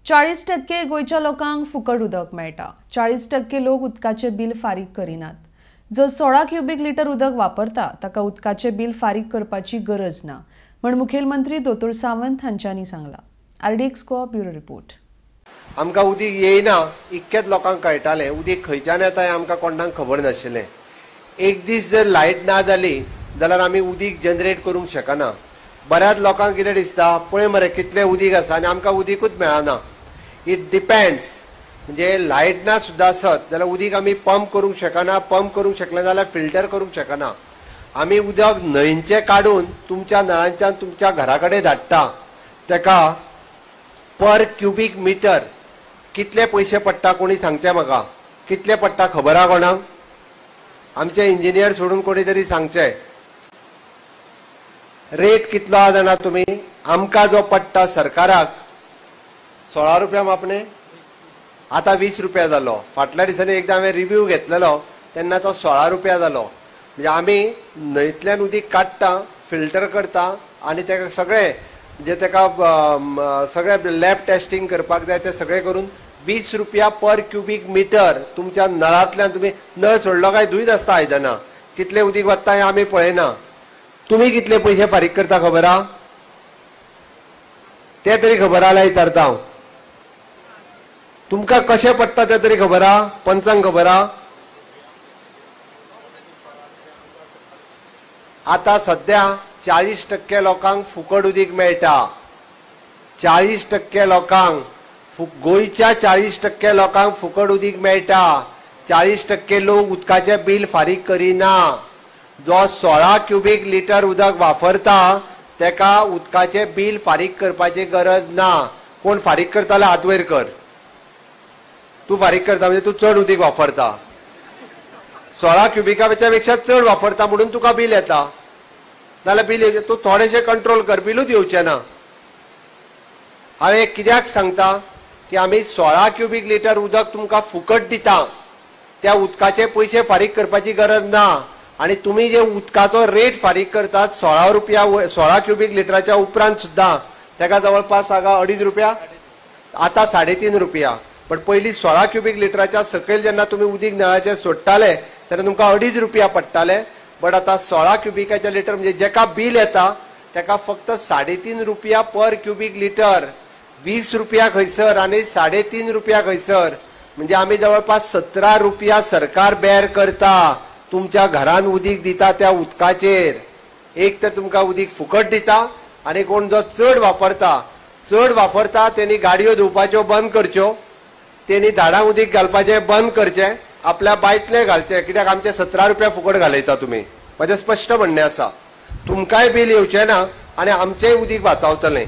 40% गोंयच्या लोकांक फुकट उदक मेळटा. 40% लोक उदकाचे बिल फारीक करिनात. जो 16 क्युबीक लिटर उदक वापरता ताका उदकाचे बिल फारीक करपाची गरज ना म्हण मुखेलमंत्री दोतोर सावंत हांच्यांनी सांगला. RDX Goa bureau report. आमकां उदीक येयना इतकेच लोकांक कळटालें. उदीक खंयच्यान येता हें आमकां कोणाक खबर नाशिल्लें. एक दीस जर लायट ना जाली जाल्यार आमी उदीक जनरेट करूंक शकना. बऱ्याच लोकांक कितें दिसता, पळय मरे कितलें उदीक आसा आनी आमकां उदीकूच मेळना. It depends, म्हणजे लायट ना सुद्दां आसत जाल्यार उदीक आमी पंप करूंक शकना. पंप करूंक शकले जाल्यार फिल्टर करूंक शकना. आमी उदक न्हंयचें काडून तुमच्या नळांच्यान तुमच्या घरा कडेन धाडटा. ताका पर क्युबीक मिटर कितले पयशे पडटा कोणी सांगचें म्हाका? कितले पडटा खबर आहा कोणाक? आमचे इंजिनियर सोडून कोणी तरी सांगचें. रेट कितलो आहा जाणा तुमी? आमकां जो पडटा सरकाराक 16 रुपया मापणे, आतां 20 रुपया जालो. फाटल्या दिसांनी एकदां हांवें रिव्यू घेतलेलो तेन्ना तो 16 रुपया जालो. म्हणजे आमी न्हंयतल्यान उदीक काडटा, फिल्टर करता आनी ताका सगळें म्हणजे ताका सगळें लॅब टेस्टिंग करपाक जाय तें सगळें करून 20 रुपया पर क्युबीक मिटर तुमच्या नळांतल्यान. तुमी नळ सोडलो काय धुयत आसता आयदनां, कितलें उदीक वता हें आमी पळयना. तुमी कितले पयशे फारीक करता खबर आहा? तें तरी खबर आहा जाल्यार विचारता हांव. तुमकां कशें पडटा तें तरी खबर आहा? पंचांक खबर आहा? आतां सद्या 40% लोकांक फुकट उदीक मेळटा. 40% लोकांक, गोंयच्या 40% लोकांक फुकट उदीक मेळटा. 40% लोक उदकाचें बिल फारीक करिना. जो 16 क्युबीक लिटर उदक वापरता ताका उदकाचें बिल फारीक करपाची गरज ना. कोण फारीक करता हात वयर कर. तूं फारीक करता म्हणजे तूं चड उदीक वापरता. 16 क्युबिकाच्या पेक्षा चड वापरता म्हणून तुका बिल येता. नाल्यार बिल येवचें, तूं थोडेशें कंट्रोल कर, बिलूच येवचें ना. हांवें कित्याक सांगता की आमी 16 क्युबीक लिटर उदक तुमकां फुकट दिता. त्या उदकाचे पयशे फारीक करपाची गरज ना. आनी तुमी जे उदकाचो रेट फारीक करतात 16 रुपया 16 क्युबीक लिटराच्या उपरांत सुद्दां ताका जवळपास हांगा 2.5 रुपया, आतां 3.5 रुपया. पण पयलीं 16 क्युबीक लिटराच्या सकयल जेन्ना तुमी उदीक नळाचेर सोडटाले तेन्ना तुमकां 2.5 रुपया पडटाले. बट आतां 16 क्युबिकाच्या लिटर म्हणजे जेका बिल येता ताका फक्त 3.5 रुपया पर क्युबीक लिटर. 20 रुपया खंयसर आनी 3.5 रुपया खंयसर, म्हणजे आमी जवळपास 17 रुपया सरकार बेर करता तुमच्या घरान उदीक दिता त्या उदकाचेर. एक तर तुमकां उदीक फुकट दिता आनी कोण जो चड वापरता, चड वापरता तेणी गाडयो धुवपाच्यो बंद करच्यो, तेणी झाडां उदीक घालपाचें बंद करचें, आपल्या बांयतलें घालचें. कित्याक आमचे 17 रुपया फुकट घालयता तुमी. म्हाजें स्पश्ट म्हणणें आसा, तुमकांय बील येवचें ना आनी आमचेंय उदीक वाचावतलें.